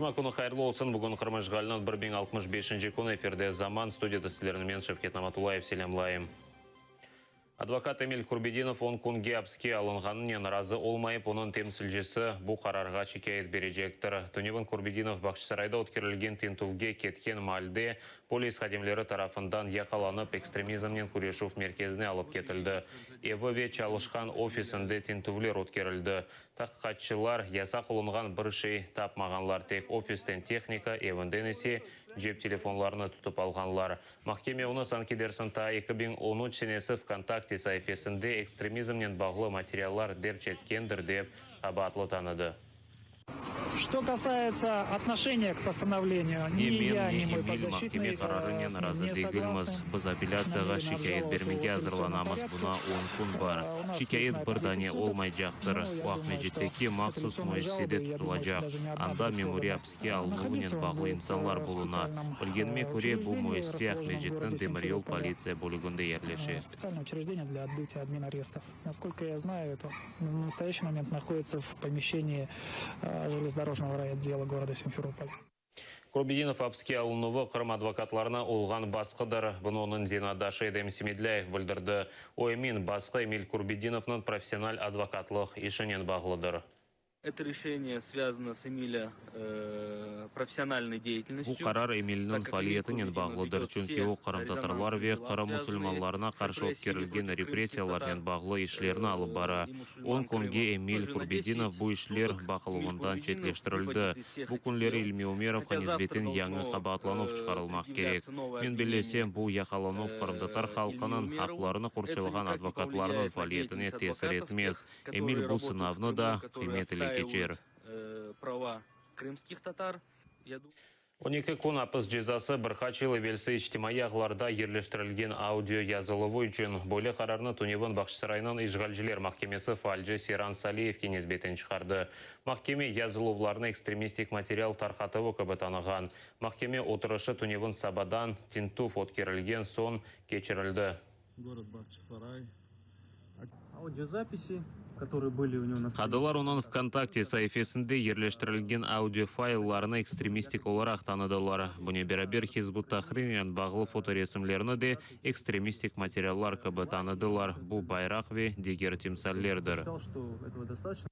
Cuma künü hayırlı olsun! Bugün Qırım işğaliniñ 1065-nci künü, efirde Zaman, studiyada sizlerni men, Şevket Namatullayev, selâmlayım. Advokat Emil Kurbedinov on künge apske alınğanınen razı olmayıp, onıñ temsilcisi bu qararğa şikâyet berecektir. Tünevin Kurbedinov Bağçasarayda ötkerilgen tintüvge ketken maalde polis hadimleri tarafından yaqalanıp, ekstremizmnen küreşüv merkezine alıp ketildi. Evi ve çalışqan ofisinde tintüvler ötkerildi. Tahqiqatçılar yasaq olunğan bir şey tapmağanlar, tek ofisten tehnika, evinden ise cep telefonlarını tutıp alğanlar. Mahkeme onı sanki dersiñ taa 2013 senesi VKontakte saifesinde ekstremizmnen bağlı materiallar derc etkendir dep qabaatlı tanıdı. Что касается отношения к постановлению, Ne ни men, я, ne ни мой Emil mahkeme подзащитный qararınen с ним razı не degilmiz. согласны. Biz apellâtsiyağa Намерены şikâyet обжаловать его в bermege апелляционном azırlanamız, порядке. buña on kün bar. У нас есть на Şikâyet это bir 10 dane суток. olmaycaqtır. Ну, я O думаю, что Aqmescitteki mahsus апелляционные müessisede жалобы, я думаю, что tutulacaq. даже не одна Anda будет memuriy подана. apiske alınuvınen Находиться он bağlı будет insanlar в buluna. специальном Bilgenime köre, bu учреждении, müessise расположенном в Aqmescitniñ городе demiryol Симферополе. politsiya bölüginde yerleşe. Специальное учреждение для отбытия админарестов. Насколько я знаю, это в настоящий момент находится в помещении железнодорожного райотдела города Симферополя. Kurbedinov apiske alınuvı Qırım advokatlarına olğan basqıdır. Bunı onıñ zenaatdaşı Edem Semedlâyev bildirdi. O emin, basqı Emil Kurbedinovnıñ professional advokatlıq işinen bağlıdır. Это решение связано с Эмиля профессиональной Bu деятельностью, qarar Emilniñ так как Эмиль faaliyetinen Kurbedinov bağlıdır, ведет çünki все o, qırımtatarlar резонансные ve дела, Qırım связанные musulmanlarına с qarşı репрессиями ötkerilgen против крымских repressiyalarnen татар bağlı işlerni alıp bara. и On мусульман künge Крыма. Emil Тоже на Kurbedinov 10 bu işler суток Эмиль baqıluvından Kurbedinov çetleştirildi. выпадет из всех Bu этих künleri дел. İlmi Umerovğa Хотя завтра nisbeten yañı должно qabaatlanuv çıqarılmaq kerek. предъявляться новое Men обвинение bellesem, bu yaqalanuv qırımtatar Ильме halqınıñ Умерову. aqlarını Это qorçalağan никак не advokatlarnıñ повлияет на faaliyetine деятельность tesir адвокатов, etmez. тех, Emil которые bu работают в sınavnı Крыму, da которые qıymet ile keçer. отстаивают права крымских татар. Я думаю, 12 kün apis cezası bir qaç yıl evelsi içtimaiy ağlarda yerleştirilgen audio yazıluvı içün. Böyle qararnı tünevin Bağçasaraynıñ işğalciler mahkemesi faalci Seyran Saliyevge nisbeten çıqardı. Mahkeme yazıluvlarnı ekstremistik material tarqatuvı kibi tanığan. Mahkeme oturışı tünevin sabadan tintüv ötkerilgen soñ keçirildi. Город Бахчисарай. Аудиозаписи, которые были у него на Qadılar onıñ VKontakte saifesinde yerleştirilgen audio fayllarını ekstremistik olaraq tanıdılar. Bunen beraber Hizb ut-Tahrirnen bağlı fotoresimlerni de ekstremistik materiallar kibi tanıdılar, bu bayraq ve diger timsallerdir. Считал, что этого достаточно.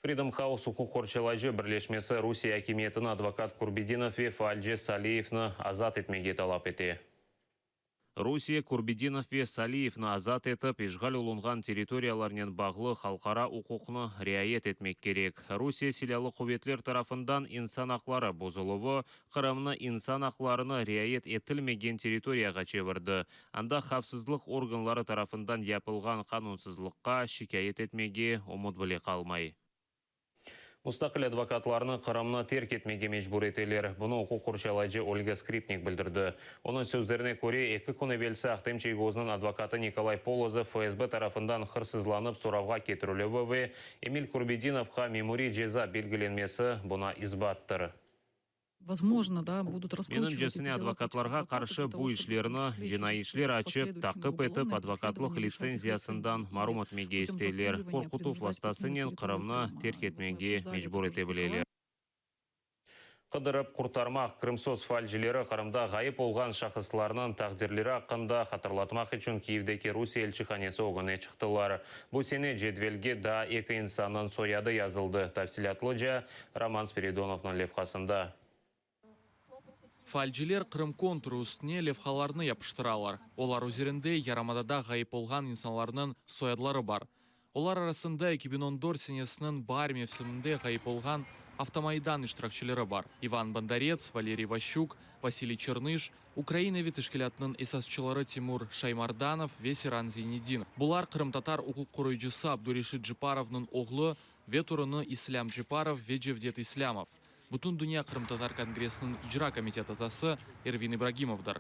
Freedom House uquq qorçalayıcı birleşmesi Rusiye akimiyetini advokat Kurbedinov ve faalci Saliyevni azat etmege talap ete. Rusiye Kurbedinov ve Saliyevni azat etip, işğal olunğan territoriyalarnen bağlı halqara uquqnı riayet etmek kerek. Rusiye silâlı quvetler tarafından insan aqları bozuluvı Qırımnı insan aqlarını riayet etilmegen territoriyağa çevirdi. Anda havfsızlıq organları tarafından yapılğan qanunsızlıqqa şikâyet etmege ümüt bile qalmay. Mustaqil advokatlarnı Qırımnı terk etmege mecbur eteler. Bunı uquq qorçalayıcı Olga Skripnik bildirdi. Onıñ sözlerine köre, eki kün evelsi Ahtem Çiygoznıñ advokatı Nikolay Polozov FSB tarafından hırsızlanıp soravğa ketirilüvi ve Emil Kurbedinovğa memuriy ceza belgilenmesi buña isbattır. Возможно, да, будут раскручивать Menimcesine, advokatlarğa qarşı bu işlerni cinaiy işler açıp, taqip etip, advokatlıq litsenziyasından marum etmege isteyler, qorqutuv vastasınen Qırımnı terk etmege mecbur ete bileler. Qıdırıp qurtarmaq Krımsos faalcileri Qırımda ğayıp olğan şahıslarnıñ taqdirleri aqqında hatırlatmaq içün Kiyevdeki Rusiye elçihanesi ögüne çıqtılar. Bu sene cedvelge daa eki insannıñ soyadı yazıldı. Tafsilâtlıca Roman Spiridonovnıñ levhasında. Faalciler Qırım konturı üstüne levhalarnı yapıştıralar. Olar üzerinde yarımadada ğayıp olğan insanlarnıñ soyadları bar. Olar arasında 2014 senesiniñ baar mevsiminde ğayıp olğan Avtomaydan iştirakçileri bar, İvan Bondarets, Valeriy Vaşçuk, Vasiliy Çernış, Ukrain evi teşkilâtınıñ esasçıları Timur Şaymardanov ve Seyran Zeynedinov. Bular qırımtatar uquq qoruyıcısı Abdureşit Ceparovnıñ oğlu ve torunı İslâm Ceparov ve Cevdet İslâmov, Bütündünya qırımtatar kongressiniñ icra komitet azası Ervin İbragimovdır.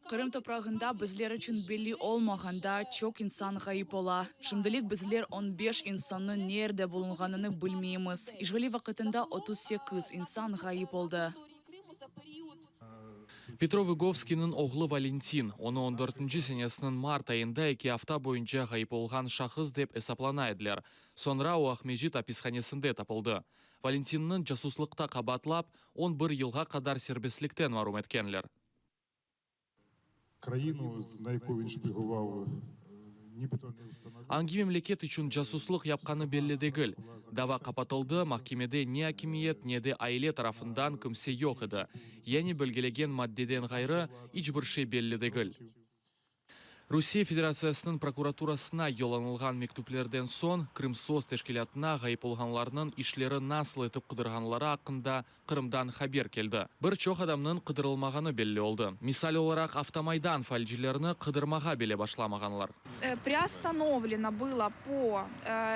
Qırım toprağında bizler içün belli olmağan daa çoq insan ğayıp ola. Şimdilik bizler on beş insannıñ nerde bulunğanını bilmeymiz. İşğalli vaqıtında 38 insan ğayıp oldı. Petro Vıgovskiyniñ oğlu Valentin, onı on dörtünci senesiniñ mart ayında eki afta boyunca ğayıp olğan şahıs dep esaplana ediler. Soñra o Aqmescit apishanesinde tapıldı. Valentinniñ casuslıqta qabaatlap, on bir yılğa qadar serbestlikten marum etkenler. Angi memleket içün casuslıq yapqanı belli degil. Dava qapatıldı, mahkemede ne akimiyet, ne de aile tarafından kimse yoq edi. Yani belgilegen maddeden ğayrı, iç bir şey belli degil. Rusiye Federatsiyasınıñ prokuraturasına yollanılğan mektüplerden soñ Krımsos teşkilâtına ğayıp olğanlarnıñ işleri nasıl etip qıdırğanları aqqında Qırımdan haber keldi. Bir çoq adamnıñ qıdırılmağanı belli oldı. Misal olaraq, Avtomaydan faalcilerini qıdırmağa bile başlamağanlar. Priostanoveleno bylo po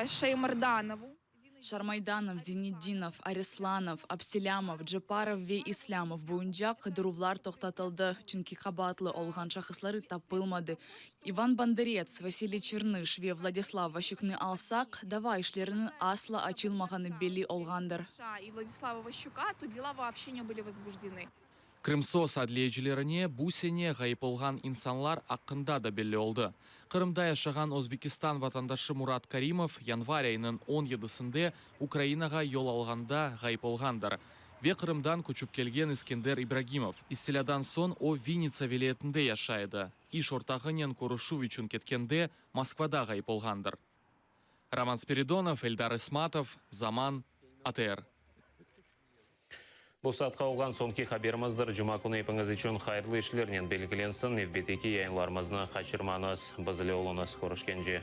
Şaymardanovu. Şarmaydanov, Zinetdinov, Arislanov, Abselâmov, Ceparov ve İslâmov boyunca qıdıruvlar toqtatıldı, çünki qabaatlı olğan şahısları tapılmadı. İvan Bondarets, Vasiliy Çernış ve Vladislav Vaşükni alsaq, dava işleriniñ asla açılmağanı belli olğandır. Krımsos adliyecilerine bu sene ğayıp olğan insanlar aqqında da belli oldı. Qırımda yaşağan Özbekistan vatandaşı Murat Karimov yanvar ayınıñ on yedisinde Ukrainağa yol alğanda ğayıp olğandır. Ve Qırımdan köçip kelgen İskender İbragimov. İstilâdan soñ o Vinnitsa vilâyetinde yaşay edi. İş ortağınen körüşüv içün ketkende Moskvada ğayıp olğandır. Roman Spiridonov, Eldar İsmatov, Zaman, ATR. Bu saatqa olğan soñki haberimizdir. Cuma künü epiñiz içün hayırlı işlernen belgilensin. Nevbetteki yayınlarımıznı qaçırmañız. Biz ile oluñız. Körüşkence.